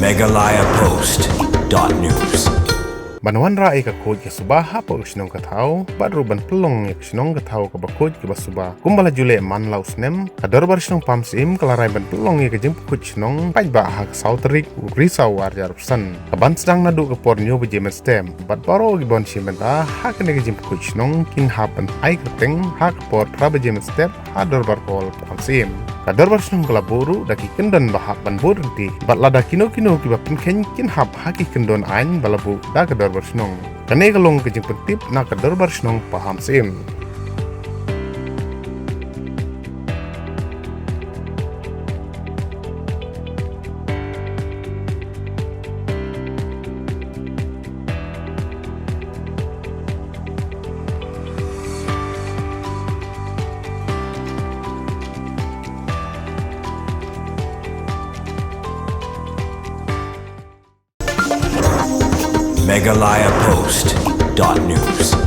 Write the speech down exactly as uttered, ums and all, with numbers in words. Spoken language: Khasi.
Meghalaya Post dot news. Ban wanrah ïa ka khuid ka suba hapoh ka shnong ka thaw, bad ruh ban pynlong ïa ka shnong ka thaw kaba khuid kaba suba. Kumba la ju leh man la u snem, ka Dorbar Shnong Pahamsyiem ka la rai ban pynlong ïa ka jingpynkhuid shnong paidbah ha ka saw tarik u Risaw ar hajar arphew san. Ka ban sdang naduh ka por hynñiew baje mynstep, bad baroh ki ban shim bynta ha kane ka jingpynkhuid shnong kin hap ban ai kyrteng ha ka por phra baje mynstep ha Dorbar Hall Pahamsyiem. Ka Dorbar Shnong ka la buh ruh da ki kyndon ba hap ban bud ryntih, bad lada kino kino kiba pynkheiñ kin hap ha ki kyndon aiñ ba la buh da ka Dorbar Shnong. Kane ka long ka jingpyntip na ka Dorbar Shnong Pahamsyiem. Meghalaya Post dot news.